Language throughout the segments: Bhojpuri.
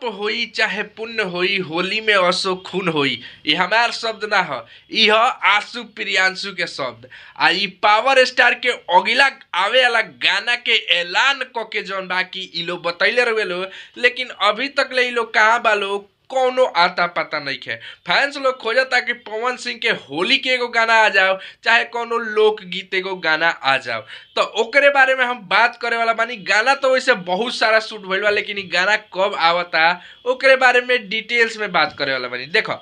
पाप होई चाहे पुण्य होई, होली में असो खून होई। ई हमार शब्द ना ह, ई ह आशु प्रियांशु के शब्द। आ ई पावर स्टार के अगिला आवे वाला गाना के ऐलान क के जौन बा कि ई लोग बतैले रहे लो, लेकिन अभी तक ले ई लोग कहाँ बा लोग, कोनो आता पता नहीं है। फैंस लोग खोजता कि पवन सिंह के होली के एगो गाना आ जाओ, चाहे कोनो लोकगीत एगो गाना आ जाओ, तो ओकरे बारे में हम बात करे वाला बानी। गाना तो वैसे बहुत सारा शूट भइल बा, लेकिन ई गाना कब आवता ओकरे बारे में डिटेल्स में बात करे वाला बानी। देखो,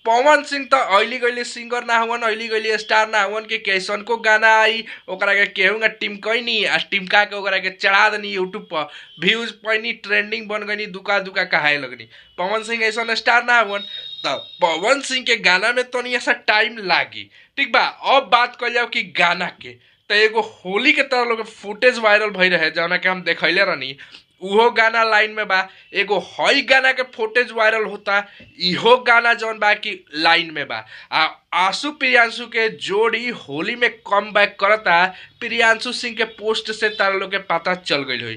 पवन सिंह तो अली गईली सिंगर ना हुवन, अली गईली स्टार ना हुवन कि कैसन को गाना आई ओकरा के केहू टिमकैनी आ टिमका के ओकरा के चढ़ा देनी यूट्यूब पर, व्यूज पैनी, ट्रेंडिंग बन गईनी, दुका दुका कहाए लगनी। पवन सिंह ऐसा स्टार ना हुवन, तो पवन सिंह के गाना में तनी ऐसा टाइम लागी, ठीक बा। अब बात कर जाओ कि गाना के, तो एगो होली के तरह लोग फुटेज वायरल भई रहे जौना के हम देखैले रहनी, उहो गाना लाइन में बा। एगो हई गाना के फुटेज वायरल होता, इहो गाना जौन बा कि लाइन में बा। आ आशु प्रियांशु के जोड़ी होली में कम बैक करता, प्रियांशु सिंह के पोस्ट से तारा लोग के पता चल गई हुई।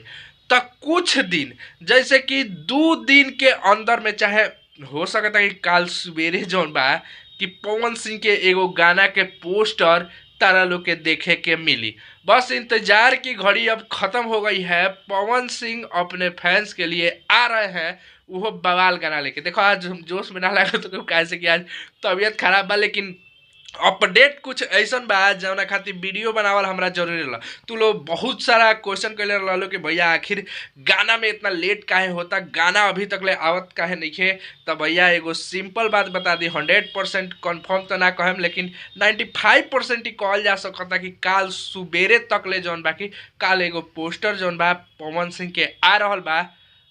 तो कुछ दिन जैसे कि 2 दिन के अंदर में, चाहे हो सकता है कि काल सवेरे जौन बा कि पवन सिंह के एगो गाना के पोस्टर तारा लोग के देखे के मिली। बस इंतजार की घड़ी अब खत्म हो गई है। पवन सिंह अपने फैंस के लिए आ रहे हैं, वो बवाल गाना लेके। देखो आज हम जोश में ना लगा तो कैसे कि आज तबीयत खराब बा, लेकिन अपडेट कुछ ऐसा बा जौना खातिर वीडियो बनावल हमरा जरूरी रहा। तू लोग बहुत सारा क्वेश्चन कैले रहलो कि भैया आखिर गाना में इतना लेट काहे होता, गाना अभी तक ले आवत काहे नइखे। तो भैया एगो सिंपल बात बता दी, 100% कन्फर्म तो ना कहम, लेकिन 95% ही कहल जा सकता कि काल सुबेरे तक ले जौन बा कि काल एगो पोस्टर जौन बा पवन सिंह के आ रहल बा,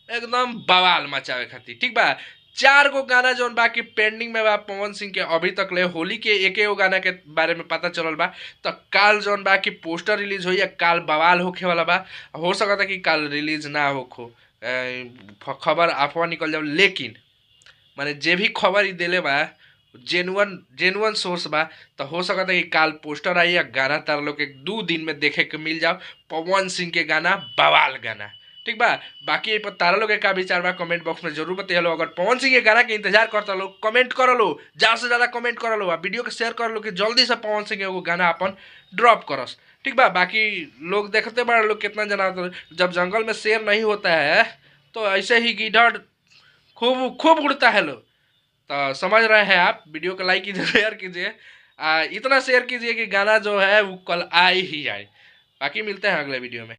एकदम बवाल मचावे खातिर, ठीक बा। 4 गो गाना जौन बा कि पेंडिंग में बा पवन सिंह के अभी तक ले, होली के एक एगो गाना के बारे में पता चलल बा। तो काल जौन बा कि पोस्टर रिलीज होई या काल बवाल होखे वाला बा। हो सकता कि काल रिलीज ना होखो, खबर अफवाह निकल जाओ, लेकिन माने जे भी खबर ही देले बा जेनुअन सोर्स बा, तो हो सकता है कि काल पोस्टर आई या गाना तार लोग के 2 दिन में देखे के मिल जाओ पवन सिंह के गाना बवाल गाना, ठीक बा। बाकी ये पर तारा लोग के का विचार बा कमेंट बॉक्स में जरूर बताइए। अगर पवन सिंह के गाना के इंतजार करता लोग कमेंट कर लो, ज़्यादा से ज़्यादा कमेंट कर लो, वीडियो के शेयर कर लो कि जल्दी से पवन सिंह के एगो गाना अपन ड्रॉप करस, ठीक बा। बाकी लोग देखते बड़ा लोग कितना जना, जब जंगल में शेर नहीं होता है तो ऐसे ही गिद्धड़ खूब खूब उड़ता है लोग, तो समझ रहे हैं आप। वीडियो को लाइक कीजिए, शेयर कीजिए, इतना शेयर कीजिए कि गाना जो है वो कल आए ही आए। बाकी मिलते हैं अगले वीडियो में।